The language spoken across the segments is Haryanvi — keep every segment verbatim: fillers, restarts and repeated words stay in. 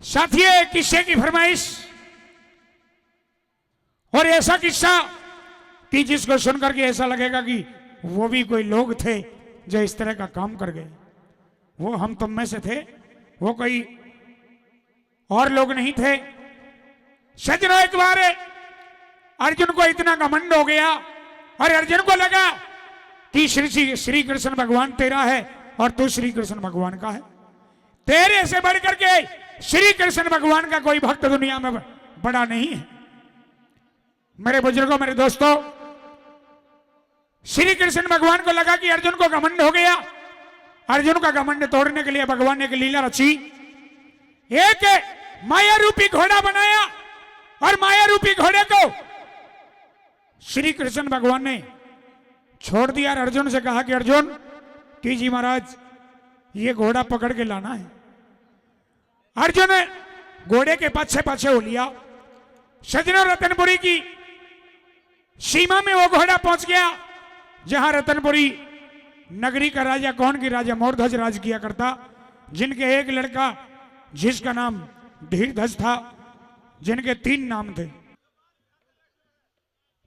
साथियों, एक किस्से की फरमाइश, और ऐसा किस्सा कि जिसको सुन करके ऐसा लगेगा कि वो भी कोई लोग थे जो इस तरह का काम कर गए। वो हम तुम में से थे, वो कोई और लोग नहीं थे। सज्जनों, एक बार अर्जुन को इतना घमंड हो गया और अर्जुन को लगा कि श्री श्री श्री कृष्ण भगवान तेरा है और तू श्री कृष्ण भगवान का है। तेरे से बढ़ करके श्री कृष्ण भगवान का कोई भक्त दुनिया में बड़ा नहीं है। मेरे बुजुर्गों, मेरे दोस्तों, श्री कृष्ण भगवान को लगा कि अर्जुन को घमंड हो गया। अर्जुन का घमंड तोड़ने के लिए भगवान ने एक लीला रची। एक माया रूपी घोड़ा बनाया और माया रूपी घोड़े को श्री कृष्ण भगवान ने छोड़ दिया और अर्जुन से कहा कि अर्जुन, कि जी महाराज, ये घोड़ा पकड़ के लाना है। अर्जुन घोड़े के पाछे पाछे हो लिया। सज्जनों, रतनपुरी की सीमा में वो घोड़ा पहुंच गया, जहां रतनपुरी नगरी का राजा, कौन की राजा, मोरध्वज राज किया करता, जिनके एक लड़का जिसका नाम धीरध्वज था, जिनके तीन नाम थे।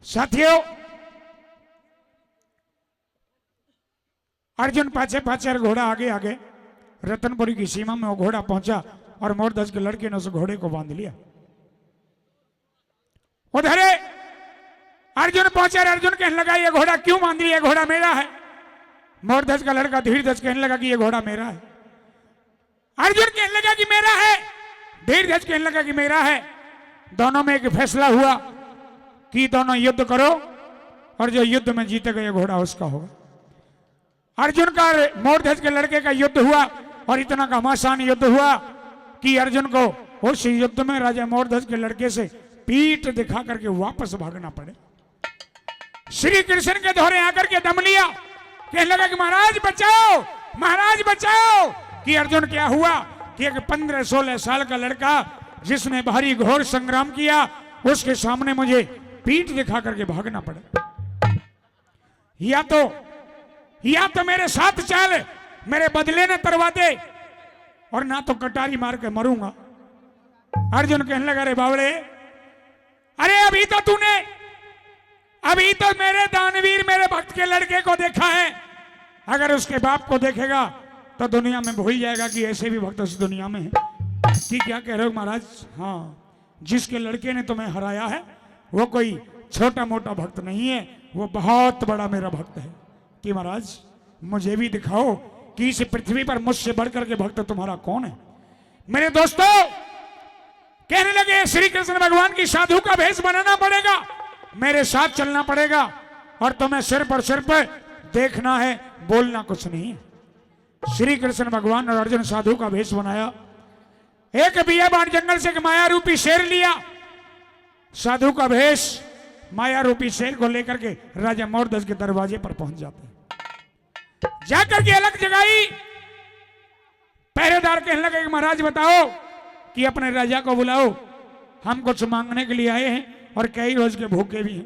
साथियों, अर्जुन पाछे पाछे और घोड़ा आगे आगे। रतनपुरी की सीमा में वो घोड़ा पहुंचा और मोरध्वज के लड़के ने उस घोड़े को बांध लिया। उधर अर्जुन पहुंचा और अर्जुन कहने लगा, "ये घोड़ा क्यों बांध लिया? ये घोड़ा मेरा है।" मोरध्वज का लड़का धीरध्वज कहने लगा कि ये घोड़ा मेरा है। अर्जुन कहने लगा कि मेरा है, धीरध्वज कहने लगा कि मेरा है। दोनों में एक फैसला हुआ कि दोनों युद्ध करो और जो युद्ध में जीतेगा ये घोड़ा उसका होगा। अर्जुन का और मोरध्वज के लड़के का युद्ध हुआ और इतना घमासान युद्ध हुआ कि अर्जुन को उस युद्ध में राजा मोरध्वज के लड़के से पीठ दिखा करके वापस भागना पड़े। श्री कृष्ण के धोरे आकर के दम लिया, कहने लगा कि महाराज बचाओ, महाराज बचाओ। कि अर्जुन, क्या हुआ? कि एक पन्द्रह सोलह साल का लड़का जिसने भारी घोर संग्राम किया, उसके सामने मुझे पीठ दिखा करके भागना पड़ा। या तो, या तो मेरे साथ चल, मेरे बदले न तरवा दे, और ना तो कटारी मार के मरूंगा। अर्जुन कहने लगा, अरे बावड़े, अरे अभी तो तूने, अभी तो मेरे दानवीर, मेरे भक्त के लड़के को देखा है। अगर उसके बाप को देखेगा तो दुनिया में भूल जाएगा कि ऐसे भी भक्त इस दुनिया में हैं। कि क्या कह रहे हो महाराज? हाँ, जिसके लड़के ने तुम्हें हराया है वो कोई छोटा मोटा भक्त नहीं है, वो बहुत बड़ा मेरा भक्त है। कि महाराज, मुझे भी दिखाओ कि इस पृथ्वी पर मुझसे बढ़ करके भक्त तुम्हारा कौन है। मेरे दोस्तों, कहने लगे, श्री कृष्ण भगवान की साधु का भेष बनाना पड़ेगा, मेरे साथ चलना पड़ेगा और तुम्हें सिर पर सिर पर देखना है, बोलना कुछ नहीं। श्री कृष्ण भगवान और अर्जुन साधु का भेष बनाया। एक बियाबान जंगल से एक माया रूपी शेर लिया, साधु का भेष, माया रूपी शेर को लेकर के राजा मोरध्वज के दरवाजे पर पहुंच जाते हैं। जाकर के अलख जगाई, पहरेदार कहने लगे कि महाराज बताओ कि अपने राजा को बुलाओ, हम कुछ मांगने के लिए आए हैं और कई रोज के भूखे भी हैं।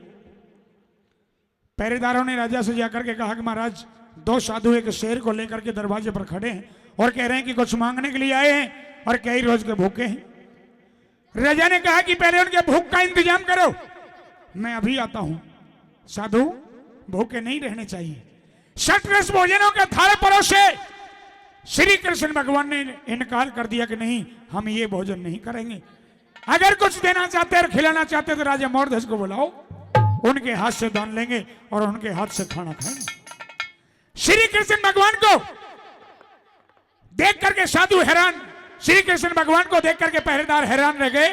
पहरेदारों ने राजा से जाकर के कहा कि महाराज, दो साधु एक शेर को लेकर के दरवाजे पर खड़े हैं और कह रहे हैं कि कुछ मांगने के लिए आए हैं और कई रोज के भूखे हैं। राजा ने कहा कि पहले उनके भूख का इंतजाम करो, मैं अभी आता हूं। साधु भूखे नहीं रहने चाहिए। षट रस भोजनों के थाल परोसे, श्री कृष्ण भगवान ने इनकार कर दिया कि नहीं, हम ये भोजन नहीं करेंगे। अगर कुछ देना चाहते और खिलाना चाहते तो राजा मोरध्वज को बुलाओ, उनके हाथ से दान लेंगे और उनके हाथ से खाना खाएंगे। श्री कृष्ण भगवान को देख करके साधु हैरान, श्री कृष्ण भगवान को देख करके पहरेदार हैरान रह गए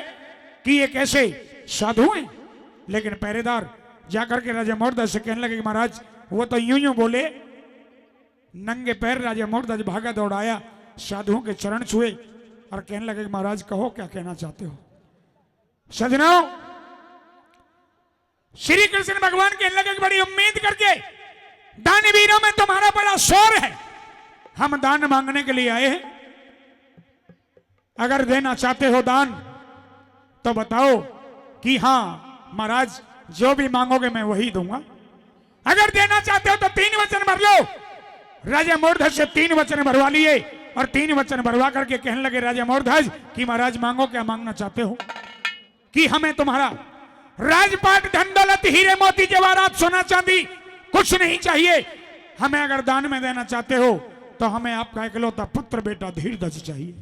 कि ये कैसे साधु हैं। लेकिन पहरेदार जाकर के राजा मोरध्वज से कहने लगे कि महाराज, वो तो यूं यूं बोले, नंगे पैर राजा मोरध्वज भागा दौड़ाया, साधुओं के चरण छुए और कहने लगे कि महाराज, कहो, क्या कहना चाहते हो? सजनों, श्री कृष्ण भगवान कहने लगे कि बड़ी उम्मीद करके दानवीरों में तुम्हारा बड़ा शोर है, हम दान मांगने के लिए आए हैं। अगर देना चाहते हो दान तो बताओ कि हाँ महाराज, जो भी मांगोगे मैं वही दूंगा। अगर देना चाहते हो तो तीन वचन भर लो। राजा मोरध्वज से तीन वचन भरवा लिए और तीन वचन बरवा करके कहने लगे राजा मोरध्वज कि महाराज, मांगो, क्या मांगना चाहते हो? कि हमें तुम्हारा राजपाट, धन दौलत, हीरे मोती, जवाहरात, सोना चांदी कुछ नहीं चाहिए। हमें अगर दान में देना चाहते हो तो हमें आपका इकलौता पुत्र बेटा धीरध्वज चाहिए।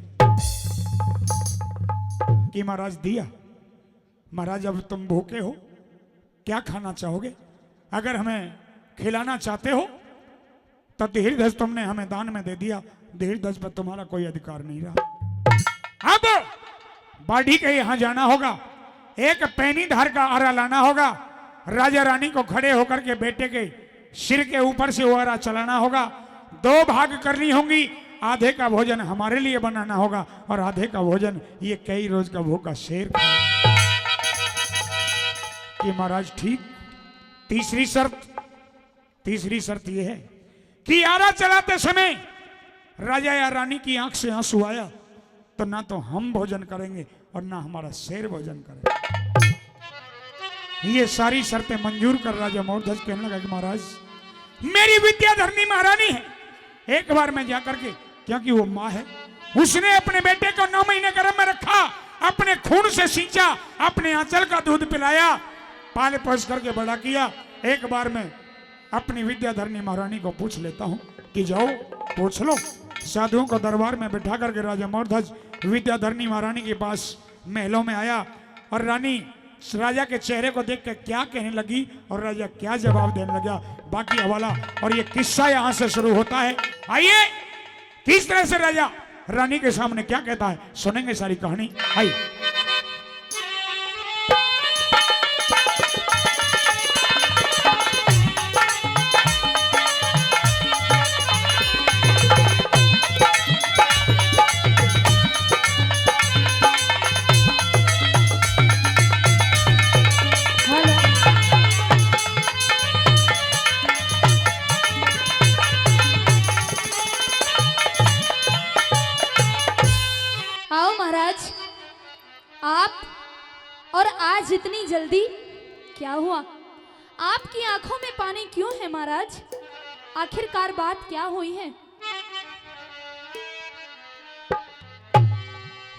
कि महाराज, दिया। महाराज, अब तुम भूखे हो, क्या खाना चाहोगे? अगर हमें खिलाना चाहते हो तो धीरध्वज तुमने हमें दान में दे दिया, धीरध्वज पर तुम्हारा कोई अधिकार नहीं रहा। अब बाढ़ी के यहाँ जाना होगा, एक पैनी धार का आरा लाना होगा, राजा रानी को खड़े होकर के बेटे के सिर के ऊपर से वो आरा चलाना होगा। दो भाग करनी होंगी, आधे का भोजन हमारे लिए बनाना होगा और आधे का भोजन ये कई रोज का भूखा शेर खाएगा। कि महाराज, ठीक। तीसरी शर्त, तीसरी शर्त यह है कि आरा चलाते समय राजा या रानी की आंख से आंसू आया तो ना तो हम भोजन करेंगे और ना हमारा शेर भोजन करेगा। ये सारी शर्तें मंजूर कर राजा मोरध्वज कहने लगा कि महाराज, मेरी विद्याधरणी महारानी है, एक बार मैं जाकर के, क्योंकि वो माँ है, उसने अपने बेटे को नौ महीने गर्भ में रखा, अपने खून से सींचा, अपने आंचल का दूध पिलाया, पाल पोस करके बड़ा किया। एक बार मैं अपनी विद्याधरणी महारानी को पूछ लेता हूँ कि जाओ, पूछ लो। साधुओं को दरबार में बैठा करके राजा मोरध्वज विद्याधरणी महारानी के पास महलों में आया और रानी राजा के चेहरे को देख के क्या कहने लगी और राजा क्या जवाब देने लगा, बाकी हवाला। और ये किस्सा यहाँ से शुरू होता है। आइए, किस तरह से राजा रानी के सामने क्या कहता है, सुनेंगे सारी कहानी। आइए। आओ महाराज, आप और आज इतनी जल्दी क्या हुआ? आपकी आंखों में पानी क्यों है महाराज? आखिरकार बात क्या हुई है?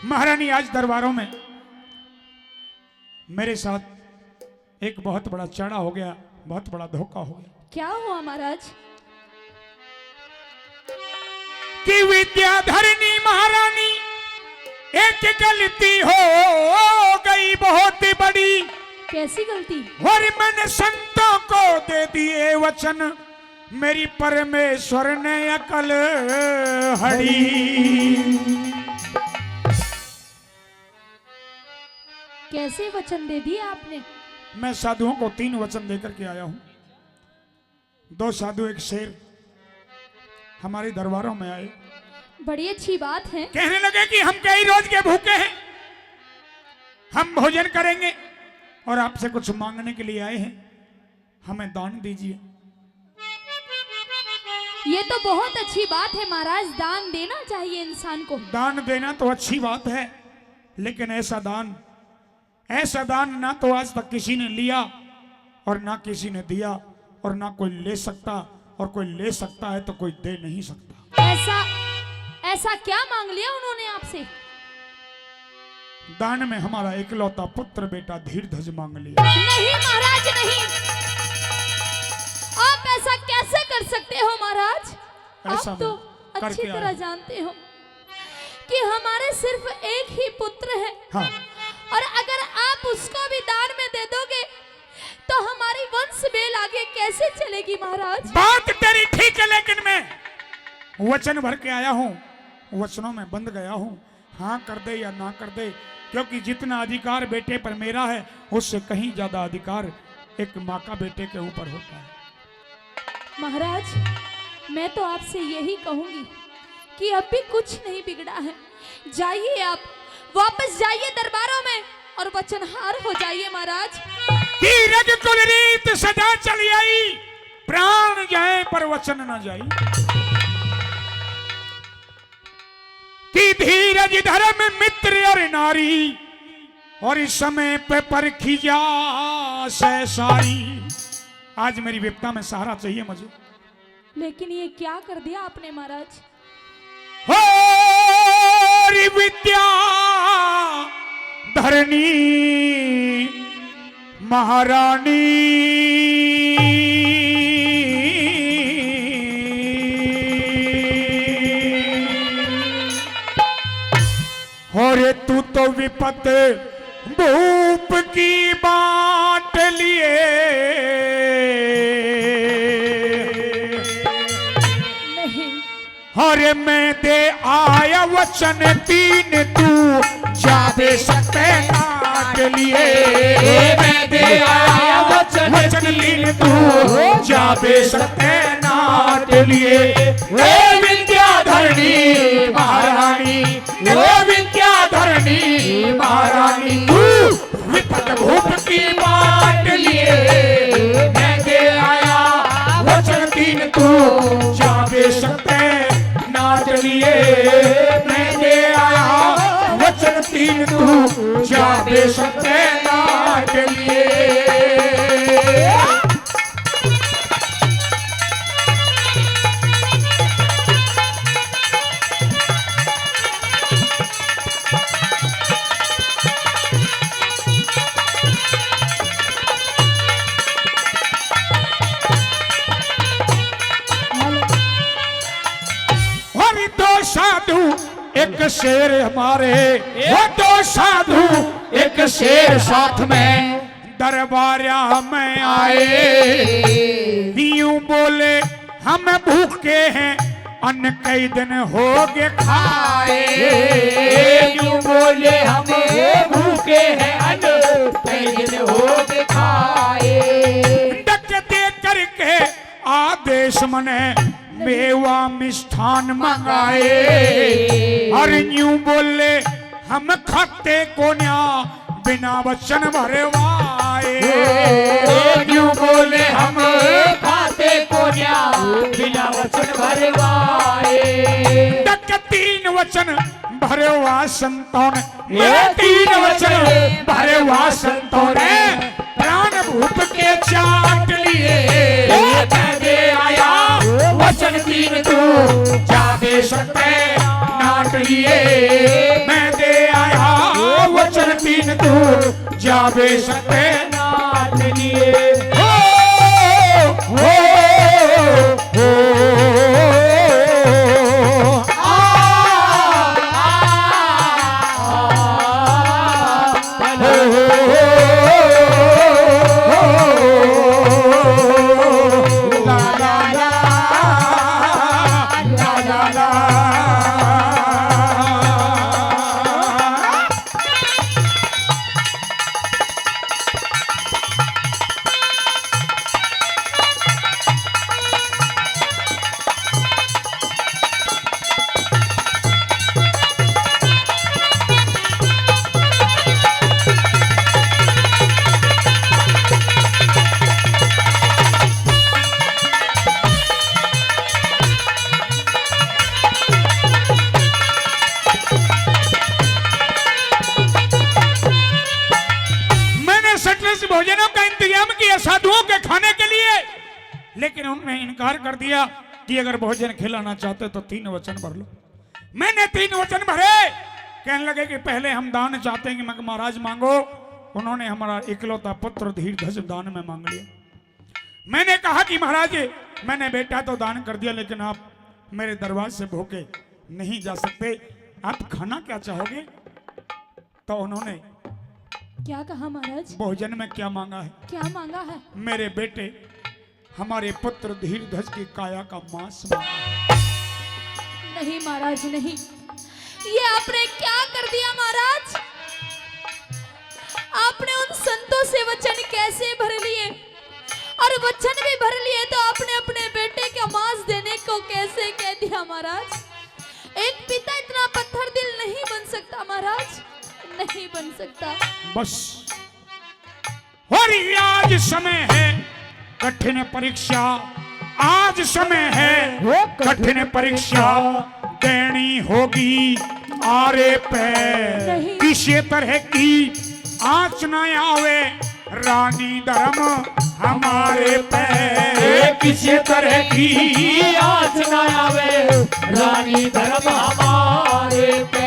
महारानी, आज दरबारों में मेरे साथ एक बहुत बड़ा चाड़ा हो गया, बहुत बड़ा धोखा हो गया। क्या हुआ महाराज? कि विद्याधरणी महारानी, एक गलती हो गई बहुत बड़ी। कैसी गलती? और मैंने संतों को दे दिए वचन, मेरी परमेश्वर ने अकल हड़ी। कैसे वचन दे दिए आपने? मैं साधुओं को तीन वचन देकर के आया हूँ। दो साधु, एक शेर हमारे दरबारों में आए। बड़ी अच्छी बात है। कहने लगे कि हम कई रोज के भूखे हैं, हम भोजन करेंगे और आपसे कुछ मांगने के लिए आए हैं, हमें दान दीजिए। ये तो बहुत अच्छी बात है महाराज, दान देना चाहिए इंसान को। दान देना तो अच्छी बात है, लेकिन ऐसा दान, ऐसा दान ना तो आज तक किसी ने लिया और ना किसी ने दिया और ना कोई ले सकता, और कोई ले सकता है तो कोई दे नहीं सकता। ऐसा, ऐसा क्या मांग लिया उन्होंने आपसे? दान में हमारा इकलौता पुत्र बेटा धीरध्वज मांग लिया। नहीं महाराज, नहीं। आप ऐसा कैसे कर सकते हो महाराज? ऐसा आप तो मैं करके अच्छी तरह आया। जानते हो कि हमारे सिर्फ एक ही पुत्र है। हाँ। और अगर आप उसको भी दान में दे दोगे तो हमारी वंश बेल आगे कैसे चलेगी महाराज? बात तेरी ठीक है, लेकिन मैं वचन भर के आया हूँ, वचनों में बंध गया हूँ। हाँ कर दे या ना कर दे, क्योंकि जितना अधिकार बेटे पर मेरा है, उससे कहीं ज्यादा अधिकार एक माँ का बेटे के ऊपर होता है। महाराज, मैं तो आपसे यही कहूंगी कि अब भी कुछ नहीं बिगड़ा है। जाइए आप, वापस जाइए दरबारों में और वचनहार हो जाइए महाराज। कि रघुकुल रीत सदा चली आई, प्राण जाए पर वचन न जाई। कि धीरज धर्म मित्र और नारी, और इस समय पे परखी जा सै सारी। आज मेरी विपदा में सहारा चाहिए मुझे। लेकिन ये क्या कर दिया आपने महाराज? होरी विद्या धरणी महारानी। होरे तू तो विपत भूप की बांट लिए। नहीं। अरे मैं दे आया वचन तीन, तू जा बेशक तैं नाट लिए। मैं दे आया वचन वचन तीन, तू जा बेशक तैं नाट लिए। ए विद्या धरणी महारानी, ए विद्या धरणी महारानी, तू विपत भूप की बांट लिए। मैं दे आया वचन तीन, तू जा बेशक तैं नाट लिए। मैं दे आया वचन तीन, तू जा बेशक तैं नाट लिए। और दो साधु एक शेर हमारे, वो दो साधु एक शेर साथ में दरबारा में आए। यूं बोले, हम भूखे हैं, अन्न कई दिन हो गए खाए। यूं बोले, हम भूखे हैं, अन्न कई दिन हो गए खाए। डक दे करके आदेश मने मेवा मिष्ठान मंगाए। और यूं बोले, हम खाते कोन्या बिना वचन भरवाए। यूं बोले, हम खाते कोन्या बिना वचन भरवाए। तक तीन वचन भरवा संतों ने, ये तीन वचन भरवा संतों ने प्राण भूप के चाट लिए। मैं दे आया वचन तीन, तू जा बेशक तैं नाट लिए। मैं दे आया वचन तीन, तू जा बेशक तैं नाट लिए। हो, हो, हो, आ, आ, आ, मैंने सटलेस भोजनों का इंतजाम किया साधुओं के खाने के लिए, लेकिन उन्होंने इनकार कर दिया कि अगर भोजन खिलाना चाहते तो तीन वचन भर लो। मैंने तीन वचन भरे। कहने लगे कि पहले हम दान चाहते हैं। कि मैं कहा, महाराज मांगो। उन्होंने हमारा इकलौता पुत्र धीरध्वज दान में मांग लिया। मैंने कहा कि महाराज, मैंने बेटा तो दान कर दिया, लेकिन आप मेरे दरबार से भूखे नहीं जा सकते, आप खाना क्या चाहोगे? तो उन्होंने क्या कहा महाराज? भोजन में क्या मांगा है? क्या मांगा है? मेरे बेटे, हमारे पुत्र धीरध्वज की काया का मांस मांगा है। नहीं महाराज, नहीं, ये आपने क्या कर दिया महाराज? आपने उन संतों से वचन कैसे भर लिए, और वचन भी भर लिए तो आपने अपने बेटे का मांस देने को कैसे कह दिया महाराज? एक पिता इतना पत्थर दिल नहीं बन सकता महाराज, नहीं बन सकता। बस, और आज समय है कठिन परीक्षा, आज समय है वो कठिन कठिन परीक्षा परीक्षा। देनी होगी आरे पे। नहीं। किसी तरह की आँच ना आवे रानी धर्म हमारे पे किसी तरह की आँच ना आवे, रानी धर्म हमारे पे।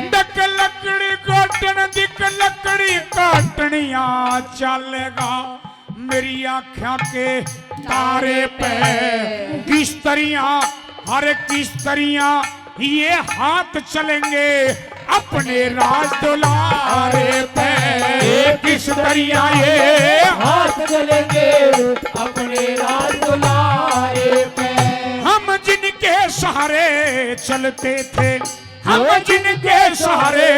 डक लकड़ी काटन, दिक लकड़ी काटनिया चलेगा मेरी आँख्या के तारे पे। किस तरिया, हर किस तरिया ये हाथ चलेंगे अपने राज दुलारे पे। किस तरिया ये हाथ चलेंगे अपने राज दुलारे पे। हम जिनके सहारे चलते थे, हम जिनके सहारे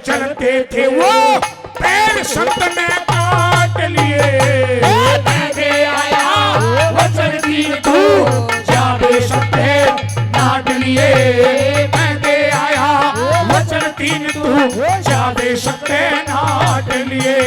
चलते थे, वो पैर संत ने काट लिए। मैं दे आया वचन तीन, तू जा बेशक नाट लिए। मैं दे आया वचन तीन, तू जा बेशक नाट लिए।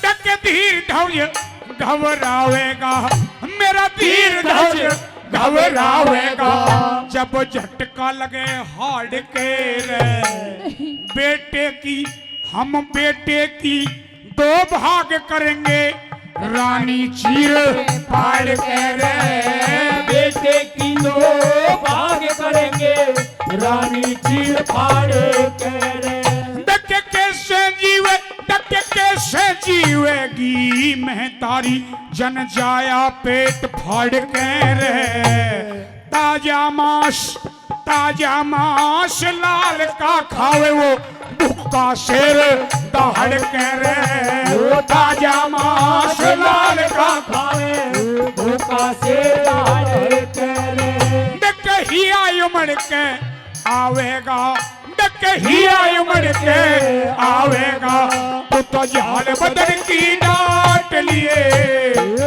डके धीर धैर्य घबरावेगा, मेरा धीर धैर्य घबरावेगा। जब झटका लगे हाड़ के रे, बेटे की, हम बेटे की दो भाग करेंगे, रानी चीर फाड़ के रे। बेटे की दो भाग करेंगे, रानी चीर फाड़ के रे। डके कैसे जीवे, डके कैसे जीवेगी महतारी, जन जाया पेट फाड़ के रे। ताजा मांस, ताजा मांस लाल का खावे, वो भूखा शेर दहाड़ के रे। वो ताजा मांस लाल का खावे, भूखा शेर दहाड़ के रे। डके हिया उमड़ के आवेगा, डके हिया उमड़ के आवेगा। तू तो जाल बदन की डांट लिए,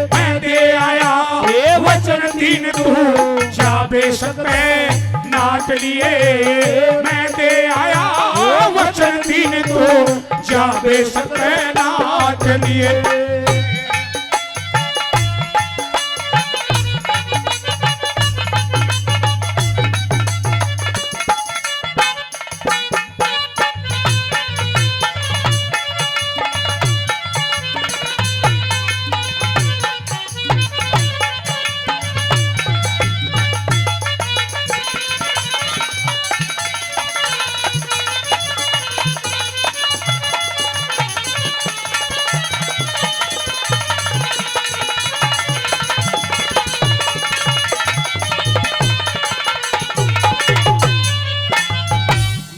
मैं दे आया वचन तीन, तू जा बेशक नाट लिए। मैं दे आया वचन तीन, तू जा बेशक नाट लिए।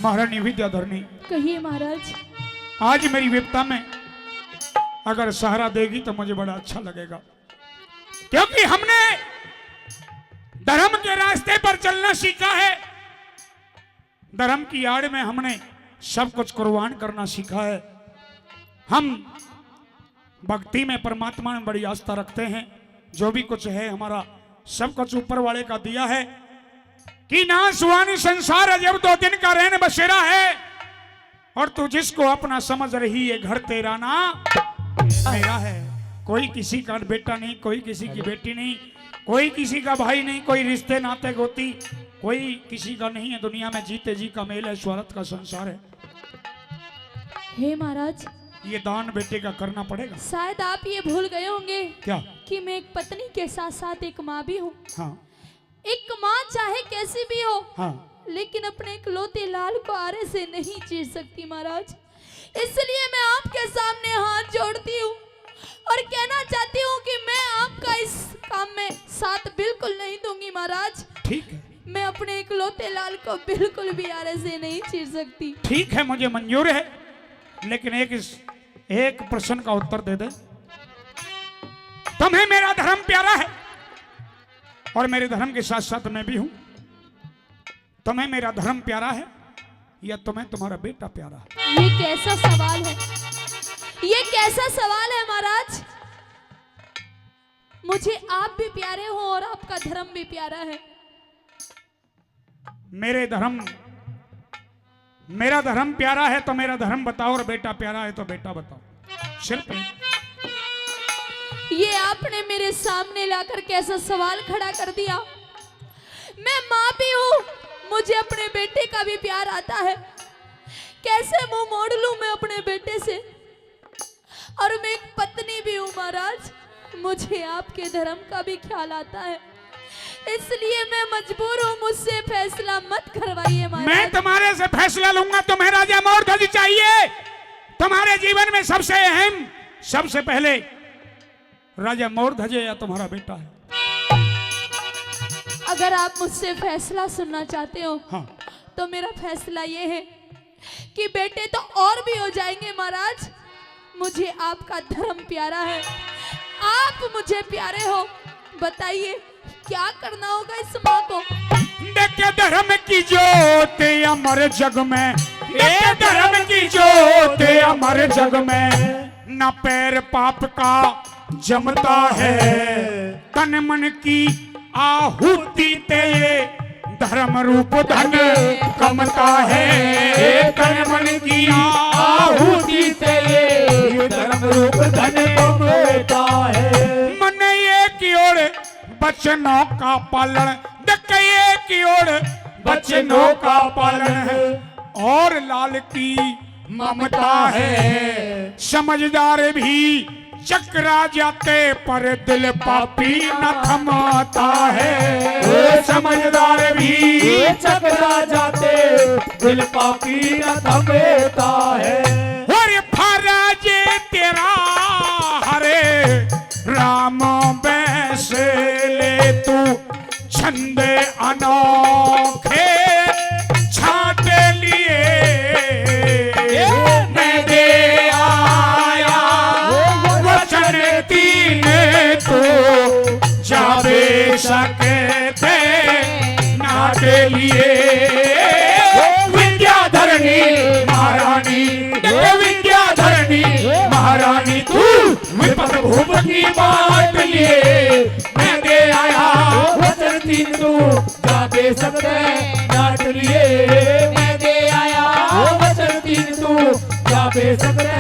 महारानी विद्याधरणी, कहिए महाराज। आज मेरी विपदा में अगर सहारा देगी तो मुझे बड़ा अच्छा लगेगा, क्योंकि हमने धर्म के रास्ते पर चलना सीखा है, धर्म की आड़ में हमने सब कुछ कुर्बान करना सीखा है। हम भक्ति में परमात्मा में बड़ी आस्था रखते हैं। जो भी कुछ है हमारा, सब कुछ ऊपर वाले का दिया है। कि नासवान संसार अजब दो दिन का रहन बसेरा है, और तू जिसको अपना समझ रही है, घर तेरा ना मेरा है। कोई किसी का बेटा नहीं, कोई किसी की बेटी नहीं, कोई किसी का भाई नहीं, कोई रिश्ते नाते गोती कोई किसी का नहीं है। दुनिया में जीते जी का मेल है, स्वार्थ का संसार है। हे महाराज, ये दान बेटे का करना पड़ेगा। शायद आप ये भूल गए होंगे क्या? कि मैं एक पत्नी के साथ साथ एक माँ भी हूँ। हाँ। एक माँ चाहे कैसी भी हो, हाँ। लेकिन अपने इकलौते लाल को आरे से नहीं चीर सकती महाराज। इसलिए मैं आपके सामने हाथ जोड़ती हूँ और कहना चाहती हूँ कि मैं आपका इस काम में साथ बिल्कुल नहीं दूंगी महाराज। ठीक है। मैं अपने इकलौते लाल को बिल्कुल भी आरे से नहीं चीर सकती। ठीक है, मुझे मंजूर है, लेकिन एक इस, एक प्रश्न का उत्तर दे दे। तुम्हें मेरा धर्म प्यारा है? और मेरे धर्म के साथ साथ मैं भी हूं। तुम्हें मेरा धर्म प्यारा है या तुम्हें तुम्हारा बेटा प्यारा है? ये कैसा सवाल है, ये कैसा सवाल है महाराज? मुझे आप भी प्यारे हो और आपका धर्म भी प्यारा है। मेरे धर्म, मेरा धर्म प्यारा है तो मेरा धर्म बताओ, और बेटा प्यारा है तो बेटा बताओ। सिर्फ ये आपने मेरे सामने लाकर कैसा सवाल खड़ा कर दिया। मैं माँ भी हूँ, मुझे अपने बेटे का भी प्यार आता है। कैसे मुंह मोड़ लूं मैं अपने बेटे से? और मैं एक पत्नी भी हूँ महाराज, मुझे आपके धर्म का भी ख्याल आता है, इसलिए मैं मजबूर हूँ, मुझसे फैसला मत करवाइए महाराज। मैं तुम्हारे से फैसला लूंगा, तुम्हें राजा मौरध्वज चाहिए। तुम्हारे जीवन में सबसे अहम, सबसे पहले राजा मौरध्वज या तुम्हारा बेटा है। अगर आप मुझसे फैसला सुनना चाहते हो, हाँ। तो मेरा फैसला ये है कि बेटे तो और भी हो जाएंगे महाराज, मुझे आपका धर्म प्यारा है, आप मुझे प्यारे हो। बताइए, क्या करना होगा इस माँ को? देखे धर्म की ज्योत अमर जग में, देखे धर्म की ज्योत अमर जग में, ना पैर पाप का जमता है, तन मन की आहुति ते ये धर्म रूप धन कमता है। तन मन की आहुति ते ये धर्म रूप धन कमता है। मन एक ओर वचनों का पालन, देखे एक ओर वचनों का पालन है और लाल की ममता है। समझदार भी चकरा जाते पर दिल पापी न थमाता है। ओ समझदार भी चकरा जाते, दिल पापी न थमता है। और फर्ज तेरा हरे राम बस ले तू, छंद अनोखे छांट लिए। मैं दे आया वचन तीन, तू जा बेशक थे नाट लिए। विद्याधरणी महारानी, विद्याधरणी महारानी, तू विपद भूप की बांट लिए। मैं दे आया वचन तीन, तू जा बेशक थे नाट लिए। मैं दे आया वचन तीन, तू जा बेशक थे